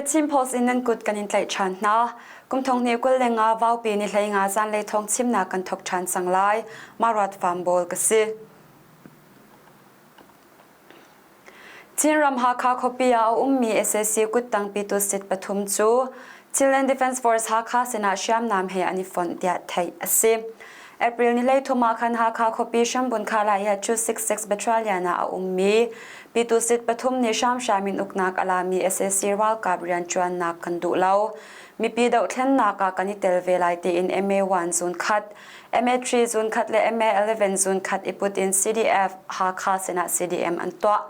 The Chin Post in nan kut kan in tlaih ṭhan hna. Kum thong hnih 25 vaupi ni 15 zanlei thawng chimnak kan thok ṭhan cang lai. Maruat Fambawl ka si. Chinram Hakha khuapi ah a ummi sac kuttang pitu sit pathum cu Chinland Defence Force Hakha sinah hriamnam he an i fonh tiah theih a si. April ni 13 ah khan Hakha khuapi Hrambun Khalaya 266 Battalion ah a ummi pitu sit pathum nih hramhram in uknak a lami sac ralkap rianṭuannak kan duh lo. Mipi dohthlennak ah kan i tel ve lai tiin MA1 zun khat MA3 zun khat le MA11 zun khat i put in CDF Hakha sinah CDM an tuah.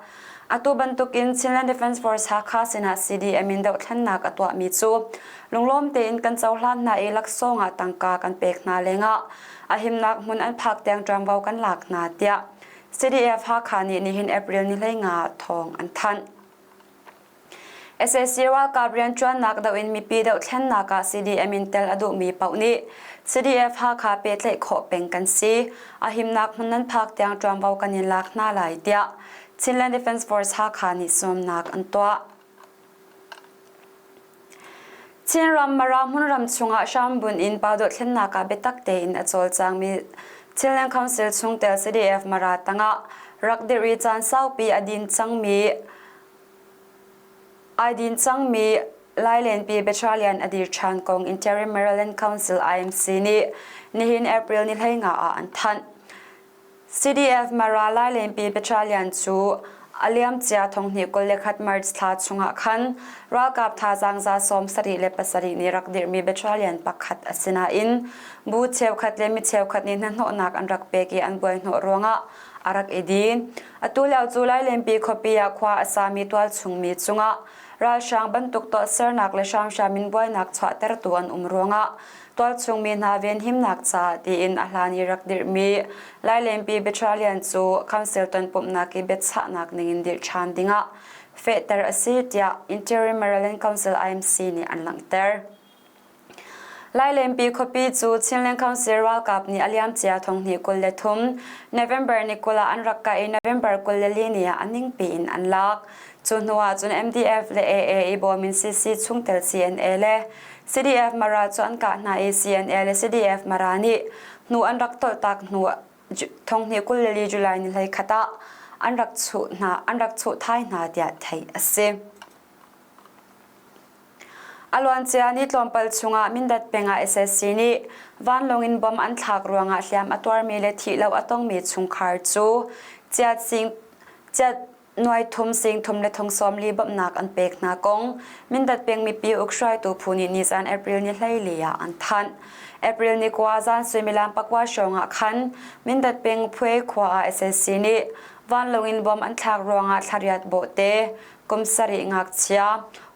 Atu bantukin Chinland Defence Force Hakha sinah CDM in dohthlennak a tuahmi cu lunglawm tein kan cohlan hna i laksawng ah tangka kan pek hna lengah a himnak hmun an phak tiang ṭuanvo kan lak hna tiah CDF Hakha nih nihin April ni 15 thawng an thanh. Sac ralkap rianṭuannak doh in mipi dohthlennak ah CDM in tel a duhmi paoh nih CDF Hakha pehtlaih khawh peng kan si. A himnak hmun nan phak tiang ṭuanvo kan in lak hna lai tiah Chinland Defence Force Hakha nih sawmnak an tuah. Chinram Mara hmunram chungah hrambunh in pa dohthlennak ah biatak tein a cawlcangmi Chinland Council chungtel CDF Mara tangah rak dirh i caan saupi a din cangmi Ai din cangmi Lailenpi Battalion a dir ṭhan kong Interim Maryland Council IMC nih nihin April ni 15 ah an thanh. CDF Mara Lailenpi Battalion cu a liamcia thonghnih 21 March thla chungah khan ralkap thazaang 77 nih rak dirhmi battalion pakhat a si nain bu cheukhat le mi cheukhat nih hnahnawhnak an rak pek i an buai hnawh ruangah a rak i din. Atu lio cu Lailenpi khuapi ah khua a sami tualchungmi cungah ralhrang bantuk tuahsernak le hramhram in buainak chuahtertu an um ruangah tualchungmi hna venhimnak caah tiin a hlan i rak dirhmi Lailenpi Battalion cu Council tonpumhnak i biachahnak ningin dirh ṭhan dingah fehter a si tiah Interim Maryland Council IMC nih an langhter. Lailenpi khuapi cu Chinland Council ralkap nih a liamcia thonghnih 23 November ni 20 ah an rak kah i November 24 ni ah a ningpi in an lak. Cu hnu ah cun MDF le AA i bawm in CC chungtel CNA le CDF Mara cu an kah hna i CNA le CDF Mara nih hnu an rak tolhtak hnu thonghnih 24 July ni 21 ah an rak chuh hna an rak chuh thai hna tiah theih a si. A luancia ni tlawmpal chungah Mindat peng ah sac nih vanlawng in bomb an thlak ruangah hliam a tuarmi le thih lo a tongmi chungkhar cu chiat sing chiat nuai thum sing thum le thong sawm li bawmhnak an pek hna kong Mindat peng mipi uk hruaitu phu nih nizan April ni 14 ah an thanh. April ni kua zan suimilam pakua hrawng ah khan Mindat peng Phuai khua ah sac nih vanlawng in bomb an thlak ruangah thlariat bawhte kum sarih ngakchia,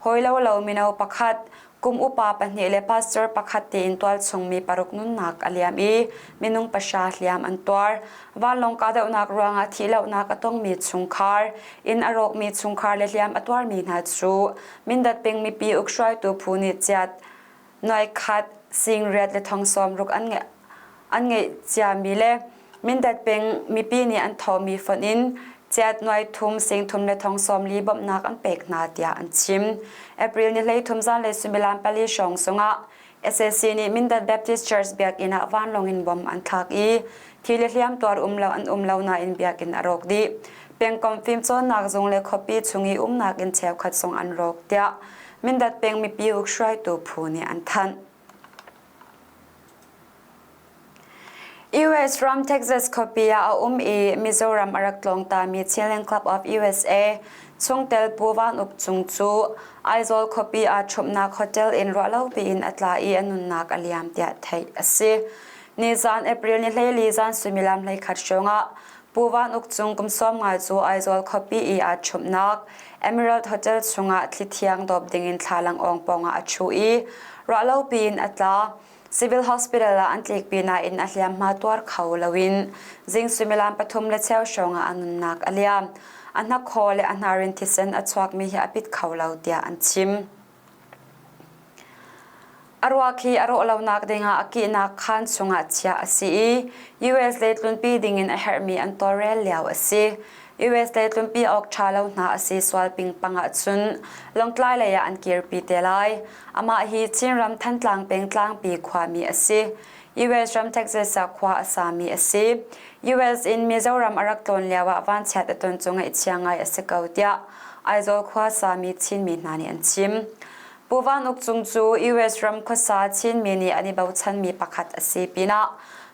hawilo lo mino pakhat, kum upa pahnih le pastor pakhat tiin tualchung mi paruk nunnak a liam i minung pahra hliam an tuar. Vanlawng kahdohnak ruangah thihlohnak a tongmi chungkhar, inn a rawkmi chungkhar le hliam a tuarmi hna cu Mindat peng mipi ukhruaitu phu nih chiat nuai khat sing riat le thong sawm ruk an an ngeih ciami le Mindat peng mipi nih an thawhmi fonh in chiat nuai thum sing thum le thong sawm li bawmhnak an pek hna tiah an chim. April ni 13 zanlei suimilam pali hrawng zongah sac nih Mindat Baptist Church biakinn ah vanlawng in bom an thlak i thi le hliam tuar um lo an um lo nain biakinn a rawk dih. Pengkomh fimcawnnak zung le khuapi chung i umnak inn cheukhat zong an rawk tiah Mindat peng mipi uk hruaitu phu nih an thanh. US ram Texas khuapi ah a um i Mizoram a rak tlawng tami Chinland Club of USA chungtel Pu Van Uk Cung cu Aizawl khuapi ah ṭhumhnak hotel in ruahlopi in a tla i a nunnak a liam tiah theih a si. Nizan April ni 14 zan suimilam 11 hrawngah Pu Van Uk Cung kum 50 cu Aizawl khuapi i aa ṭhumhnak Emerald Hotel chungah thli thiang dawp dingin thlalang awng pawngah a ṭhu i ruahlopi in a tla. Civil Hospital ah an tlikpi nain a hliamhma tuar kho loin zing suimilam pathum le cheu hrawngah a nunnak a liam. A hnakhaw le a hnar in thisen a chuakmi hi a pit kho lo tiah an chim. A ruak hi a rawh lonak dingah a kihnak khaan chungah chiah a si i US lei tlunpi dingin a herhmi an tawlrel lio a si. US lei tlunpi awk ṭha lo hna a si sual pingpang ahcun Lawngtlai lei ah an kirpi te lai. Amah hi Chinram Thantlang peng Tlangpi khuami a si. US ram Texas ah khua a sami a si. US in Mizoram a rak tlawn lio ah vanchiat a ton cu ngaihchia ngai a si ko tiah Aizawl khua sami Chinmi hna nih an chim. Pu Van Uk Cung cu US ram khuasa Chinmi nih an i bochanmi pakhat a si pinah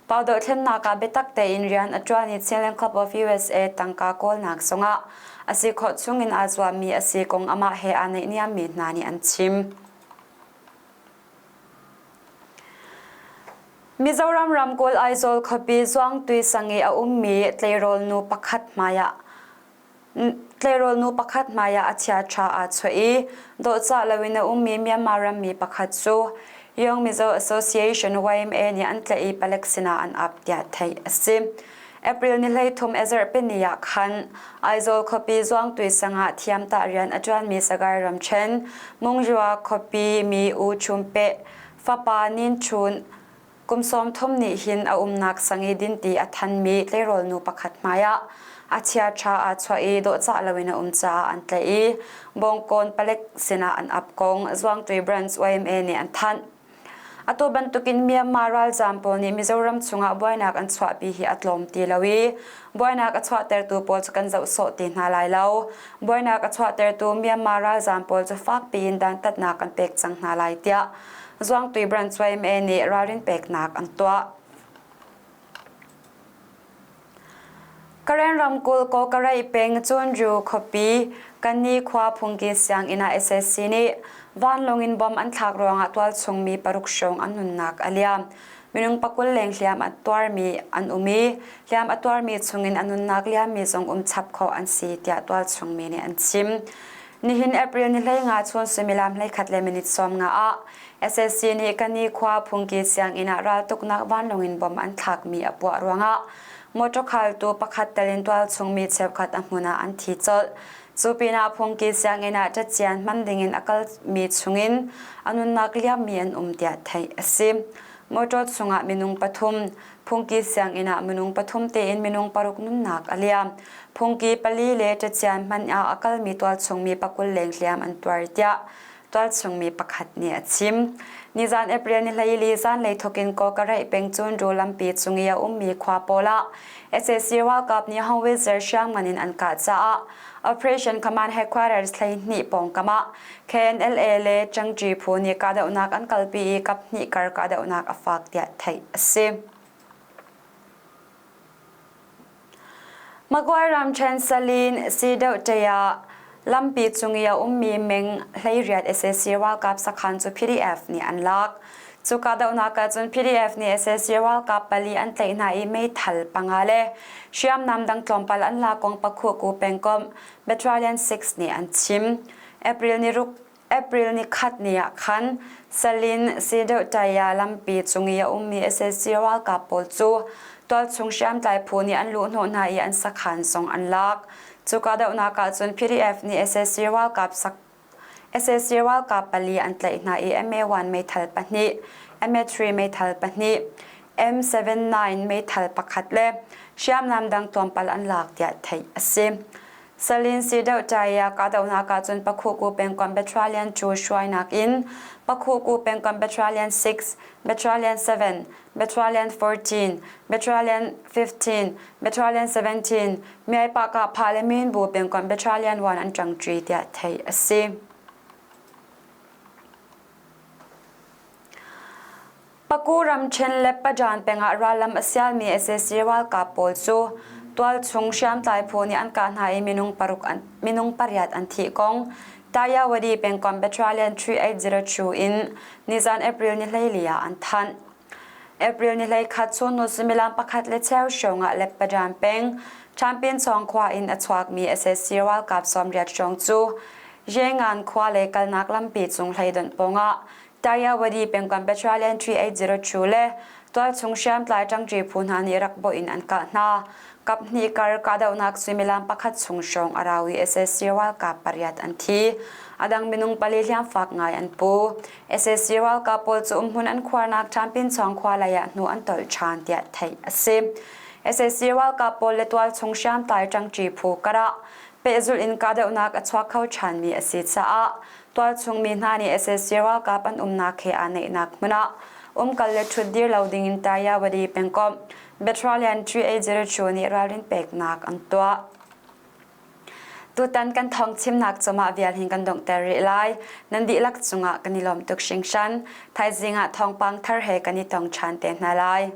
Pau dohthlennak ah biatak tein rian a ṭuan i Chinland Club of USA tangka kawlnak zongah a si khawh chungin aa zuammi a si kong amah he aa naihniammi hna nih an chim. Mizoram ramkulh Aizawl khuapi Zuangtui sang i a ummi tleirawl nu pakhat hmaiah Tleirawl nu pakhat hmaiah a chiaṭha aa chuah i dawhcah loin a ummi Myanmar rammi pakhat cu Young Mizo Association YMA nih an tlaih i palek sinah an ap tiah theih a si. April ni 13 a zarhpini ah khan Aizawl khuapi Zuangtui sang ah thiamtah rian a ṭuanmi Sagai ramṭhen Mungjua khuapi mi U Chum Pe fapa Nin Chun Kum 30 nih hin a umnak sang i dinti a thanmi tleirawl nu pakhat hmaiah a chiaṭha aa chuah i dawhcah loin a um caah an tlaih i Bawngkawn palek sinah an ap kong Zuangtui Branch YMA nih an thanh. Atu bantukin Myanmar ralzaam pawl nih Mizoram chungah buainak an chuahpi hi a tlawm ti lo i buainak a chuahtertu pawl cu kan zoh sawh ti hna lai lo. Buainak a chuahtertu Myanmar ralzaam pawl cu fakpi in dantatnak kan pek cang hna lai tiah Zuangtui Branch YMA nih ralrin peknak an tuah. Karen ramkulh Kawkareih peng Cunru khuapi Kanni khua phungki sianginn ah SSC nih vanlawng in bom an thlak ruangah tualchung mi paruk hrawng an nunnak a liam. Minung pakul leng hliam a tuarmi an um i hliam a tuarmi chungin a nunnak liammi zong um chap khawh an si tiah tualchung mi nih an chim. Nihin April ni 15 chun suimilam 11 le minute 15 ah SSC nih Kani khua phungki sianginn ah raltuknak vanlawng in bom an thlakmi a puah ruangah motor khaltu pakhat tel in tualchung mi cheukhat a hmun ah an thi colh. Cu pinah phungki sianginn ah cacian hman dingin a kalmi chungin a nunnak liammi an um tiah theih a si. Motor chungah minung pathum, Phungki sianginn ah minung pathum tein minung paruk nunnak a liam. Phungki pali le cacian hmanh ah a kalmi tualchungmi pakul leng hliam an tuar tiah tualchungmi pakhat nih a chim. Nizan April ni 14 zanlei thokin Kawkareih peng cun Ru lampi cung i a ummi khua pawl ah sac ralkap nih howitzer hriamngan in an kah caah Operation Command Headquarters 12 pawngkam ah KNLA le Changchi phu nih kahdohnak an kalpi i kaphnih kar kahdohnak a fak tiah theih a si. Magway ramṭhen Salin Sidohtaya lampi cung i a ummi meng 18 sac ralkap sakhan cu PDF nih an lak. Cu kahdohnak ah cun PDF nih sac ralkap pali an tlaih hna i meithal panga le hriamnam dang tlawmpal an lak kong Pakhuku pengkomh Battalion 6 nih an chim. April ni ruk April ni khat ni ah khan Salin Sidohtaya lampi cung i a ummi sac ralkap pawl cu tualchung hriamtlai phu nih an luhhnawh hna i an sakhan zong an lak. Cu kahdohnak ah cun PDF nih sac ralkap sak sac ralkap pali an tlaih hna i MA1 meithal pahnih, MA3 meithal pahnih, M79 meithal pakhat le hriamnam dang tlawmpal an lak tiah theih a si. Salin Sidohtaya kahdohnak ah cun Pakhuku pengkomh Battalion 2 hruainak in Pakhuku pengkomh Battalion 6, Battalion 7, Battalion 14, Battalion 15, Battalion 17, Myaipa Kahpha le Minbu pengkomh Battalion 1 an ṭangṭi tiah theih a si. Paku ramṭhen le Pajan pengah rallam a sialmi sac ralkap pawl cu tualchung hriamtlai phu nih an kah hna i minung paruk an, minung pariat an thih kong Tayawadi pengkomh Battalion 3802 in nizan April ni 14 ah an thanh. April ni 11 chun nu suimilam pakhat le cheu hrawng ah Leppadan peng Champion Chawng khua in a chuakmi sac ralkap 80 hrawng cu Yengan khua le kalnak lampi cung hleidonh pawngah Tayawadi pengkomh Battalion 3802 le tualchung hriamtlai ṭangṭi phu hna nih rak bawh in an kah hna. Kaphnih kar kahdohnak suimilam pakhat chung hrawng a rau i sac ralkap pariat an thi. A dang minung pali hliamfak ngai an pu. Sac ralkap pawl cu umhmun an khuarnak Ṭhampinchawng khua lei ah hnu an tolh ṭhan tiah theih a si. Sac ralkap pawl le tualchung hriamtlai ṭangṭi phu karah pehzulh in kahdohnak a chuak kho ṭhanmi a si caah tualchung mi hna nih sac ralkap an umnak he aa naihnak hmun ah umkal le ṭhutdir lo dingin Tayawadi pengkomh Battalion 380 nih ralrin peknak an tuah. Tutan kan thawng chimnak cumah vial hin kan donghter rih lai. Nan dihlak cungah kan i lawm tuk hringhran. Thaizing ah thawngpang thar he kan i tong ṭhan te hna lai.